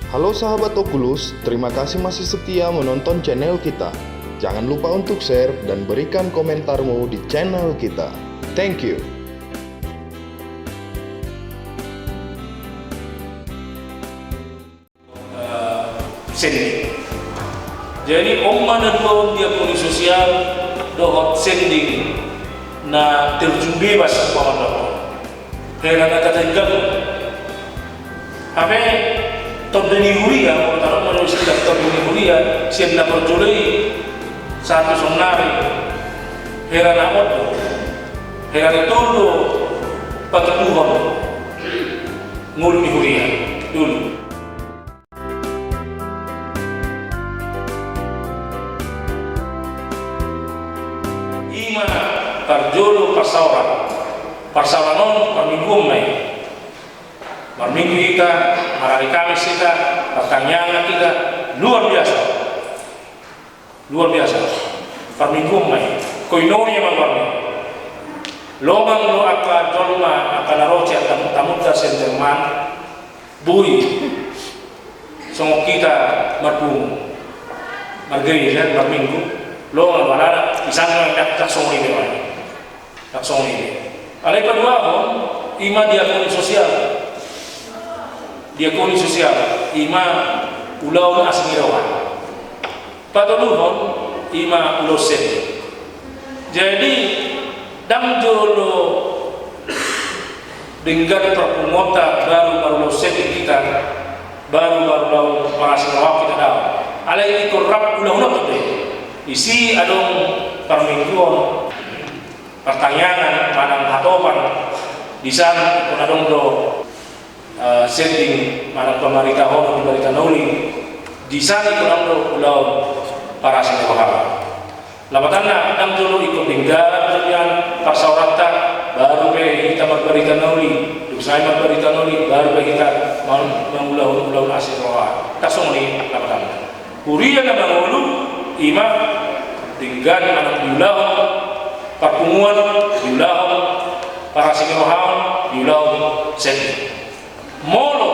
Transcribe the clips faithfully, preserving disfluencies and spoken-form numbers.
Halo sahabat Oculus, terima kasih masih setia menonton channel kita. Jangan lupa untuk share dan berikan komentarmu di channel kita. Thank you. Eh, sending. Jadi on ma na dua on, diakoni sosial dohot sending na terjun bebas, umpama dohot hera na tatinggal. Hape tonde ni huria, molo taruhon ma istilah tonde ni huria sian na parjolo i sahat tu saonnari, hera na on do, hera na tolu do patuduhon ngolu ni huria dulu. I ma parjolo parsaoran. Parsaoran on marminggu on ma i. Marminggu hita, marari Kamis hita, partangiangan hita, luar biasa. Luar biasa. Parminggu on ma i. Koinonia ma marminggu. Longang do angka jolma, angka na ro sian tamu-, tamunta sian Jerman. Boi songon hita marpungu, margereja, marminggu. Longang do alana i, sanang, ndang songon i be. Ndang songon i be. Alai paduahon, i ma diakoni sosial. Diakoni sosial, i ma ulaon asi ni roha. Patoluhon, i ma ulaon sending. Jadi, ndang jolo denggan parpunguanta baru marulaon sending hita, baru marulaon parasi ni roha hita, daong. Alai ingkon rap ulaon on do. Disi adong parmingguon, partangiangan manang hatopan, di san ingkon adong do eh, sending manang pamaritahonon ni barita na uli, di san ingkon adong do ulaon parasi ni roha. Lapatanna, ndang jolo ingkon denggan jaminan parsaoranta, baru pe hita marbarita na uli, dung sae marbarita na uli, baru pe hita ma-, mangulahon ulaon asi ni roha. Ndang songon i lapatanna. Huria na mangolu, i ma denggan manang diulahon parpunguan, diulahon parasi ni rohaon, diulahon sending. Molo,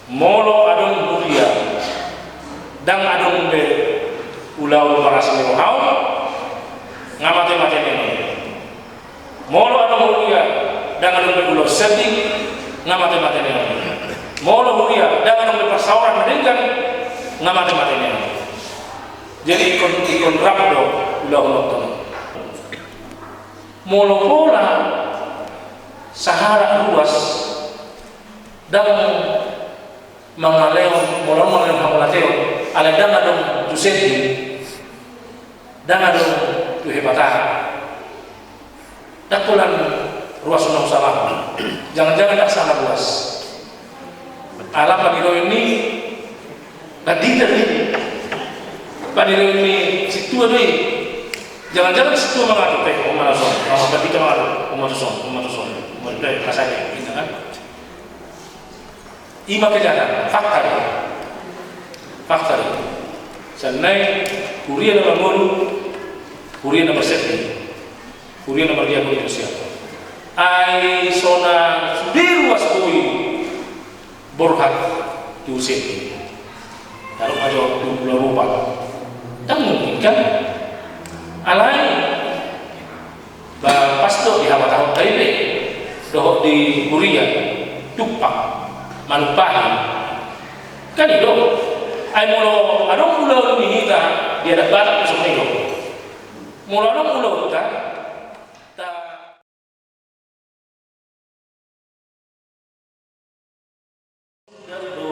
molo adong huria ndang adong be ulaon parasi ni rohaon, nga mate-mate ni on. Molo adong huria ndang adong be ulaon sending, nga mate-mate ni on. Molo huria ndang adong be parsaoran na denggan, nga mate-mate ni on. Jadi ingkon, ingkon rap do ulaon on. Molo pola sahalak ruas ndang mangalehon, molo mangalehon hamauliateon, alai ndang adong tu sending, ndang adong tu hepatahon, ndang holan ruas on na husalahon. Jangan-jangan ndang sahalak ruas. Ala paniroion ni pandita do i. Paniroion ni sintua do i. Jangan-jangan sintua mangatur, eh, on ma na son, on ma, pandita mangatur, on ma tu son, on ma tu son, on ma tu son, eh, pas aja, gitu kan. I ma kejahatan, fakta do i. Fakta do i. Sian na i, huria na mangolu, huria na marsending, huria na mardiakoni sosial. Ai so na sude ruas boi borhat tu sending. Taruhon ma jo tu Pulau Rupa. Ndang mungkin kan? Alai, ba, pas do di hepatahonta i be dohot di huria, tumpak, manumpahi. Kan i do. Ai molo adong ulaon ni hita di adat Batak, songon i do. Molo adong ulaonta, ta Dari do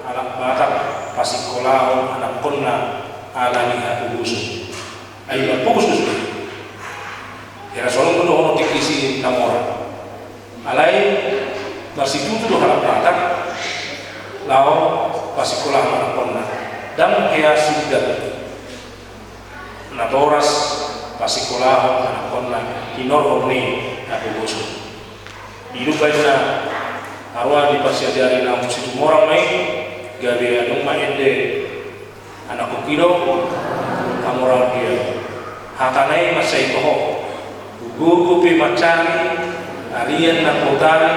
halak Batak pasingkolahon anakkonna ala ni hapogoson. Ai marpogos do sude. Hera so adong do dohonon tingki si na mora. Alai marsitutu do halak Batak laho pasingkolahon anakkonna. Ndang hea sidat natoras pasingkolahon anakkonna tinorhon ni hapogoson. Didok baen na haroa ni parsiajari na muse tumorang ma i, gabe adong ma ende, anakkon, i do hamoraon dia. Hatana i mansai toho. Gogo pe mansai arian na botari,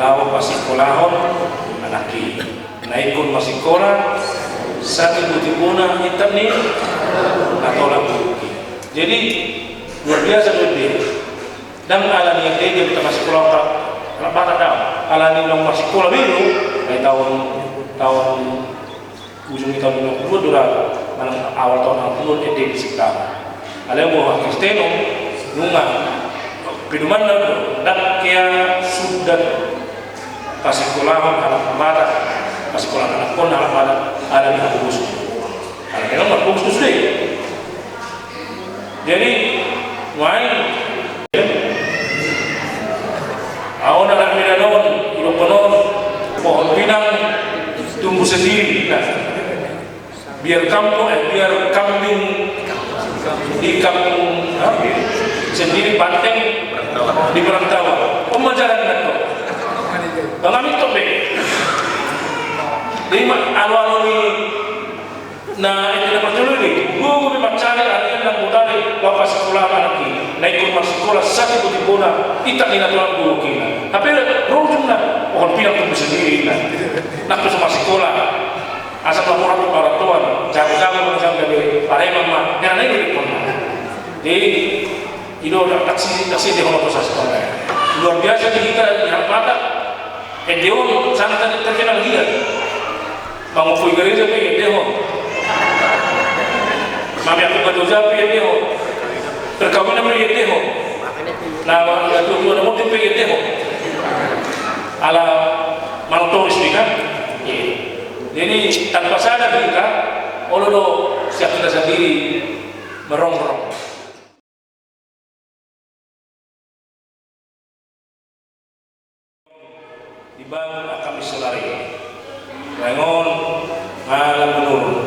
Laho pasikolahon anakki. Na ingkon masikola, satimbotimbona intan ni na tolap guru. Jadi luar biasa do dia. Ndang ala ni ende dia bisa masikola, anak Batak, ndang. Ala ni naung masikola be do, ai taon, taon ujung ni taon lima puluh do ra, manang awal taon enam puluh ende disi. Alai boha Kristen on, nunga. Pedomanna do, ndang hea suda pasikolahon anak Batak, pasikolahon anakkon anak Batak, ala ni hapogoson. Ala ni memang marpogos do sude. Jadi nuaeng, ahu na anak Medan on, idokkon on, pohon pinang tumbuh sendiri. Nah, biar kampung, eh, biar kambing di kampung, ha? Sendiri, banteng di perantauan. On ma jalan na to. Bang, ami tong be. Jadi ma, alo-alo ni na ende na parjolo i, gogo be mansari arian nang botari laho pasikolahon anakki. Na ingkon masikola, satimbotimbona intan ni na tolap guru, ninna. Hape ro ujungna, pohon pinang tumbuh sendiri, ninna. Nang pe so masikola, asa mamora tu parantauan, jago-jago ma, gabe pareman ma, ninna, ninna i do. Jadi i do, taksi, taksi di hono tu sasikola. Luar biasa di hita di Batak. Ende on sangat ter-, terkenal dia. Mangompoi gereja pe iendehon. Mameakhon bandoja pe iendehon. Perkawinan pe iendehon. Na, na tua-tua na monding pe iendehon. Ala manotoris pe kan. Iya. Jadi tanpa sadar kita, olo do siap kita sendiri merongrong. Dibangun angka misionari. Nuaeng on, malam menurun.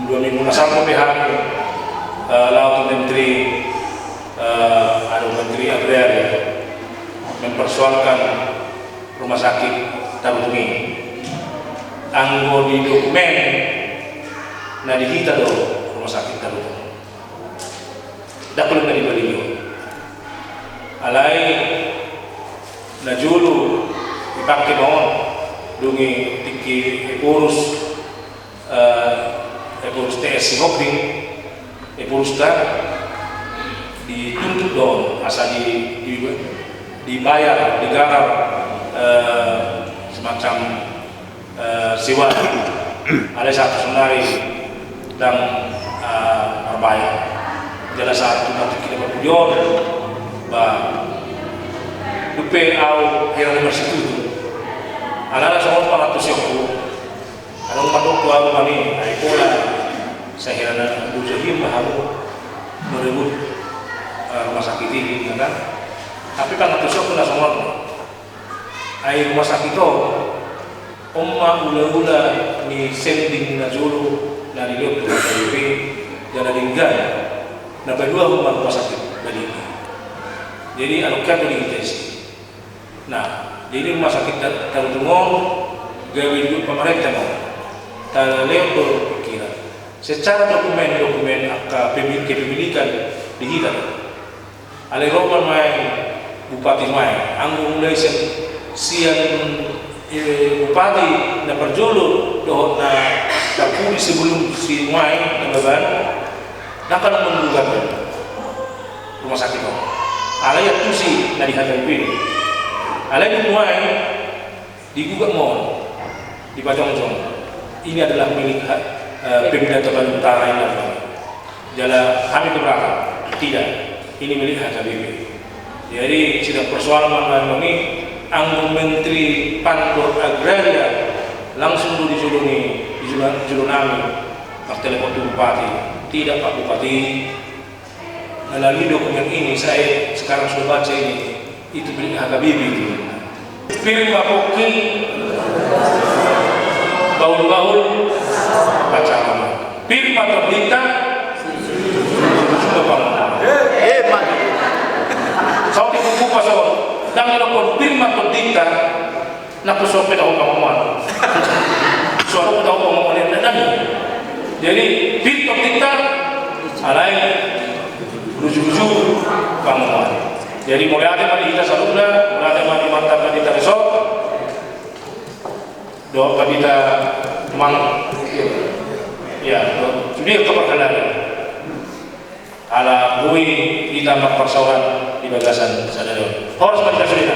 Dua minggu na salpu pe hami, eh, laho tu menteri, eh, anu, menteri agraria, mempersoalkan rumah sakit Tarutung i. Anggo di dokumen na di hita do rumah sakit Tarutung. Ndang pola na di Baligi on. Alai na jolo dipake ma on, dung i tingki Ephorus, eh, Ephorus T S Sihombing, Ephorus da, dituntut do on asa di, di, dibayar, digarar, eh, semacam eh, sewa. Alai sahat tu saonari ndang, eh, marbayar. Jala sahat tu na tingki na parpudi on, ba, dung pe ahu hera na marsitutu. Alana songon pangantusionku, adong mandok tu ahu ma i, ai pola sai hera na dua jam ma hamu merebut, eh, rumah sakit i, ya kan? Tapi pangantusionku na songon on. Ai rumah sakit on, on ma ulaula ni sending na jolo na nilehon tu H K B P, jala denggan na paduahon ma rumah sakit Baligi. Jadi adong hea tu di hita i. Nah, jadi rumah sakit Ta-, Tarutung on gabe didok pamarenta ma on. Talehon do pikiran. Secara dokumen, dokumen angka pemi-, kepemilikan di hita do. Alai ro ma nuaeng bupati nuaeng, anggo mulai sian, sian, eh, bupati na parjolo dohot na parpudi sebelum si nuaeng na baban, ndang hea menggugat rumah sakit on. Alai antusi na di H K B P. Alai dung nuaeng digugat ma on, dipajongjong. Ini adalah milik ha-, eh, Pemda Tabanan Utara ini adalah. Jala hami keberatan, tidak, ini milik H K B P. Jadi sidang persoalan ma nuaeng i, anggo Menteri Pan dohot Agraria langsung do di jolo ni, di jolo, di jolo nami, martelepon tu bupati, tidak Pak Bupati, melalui dokumen ini, saya sekarang sudah baca ini, itu milik H K B P itu. Pir ma pongki, bahul-bahul, baca nama. Pir ma tondinta, sudah bangun. Eh, eh, maju. Saut itu kupas, oh. Ndang didokkon pir ma tondinta, nang pe so pe tahu pangomoan. So pe tahu pangomoan, ndang. Jadi, pir tondinta, alai, ruju-ruju, pangomoan. Jadi mauliate ma di hita saluhutna, mauliate ma di mantan pandita resort dohot pandita mang, ya, sude angka parhalado. Ala boi hita marparsaoran di bagasan sadari on. Horas ma di hita sudena.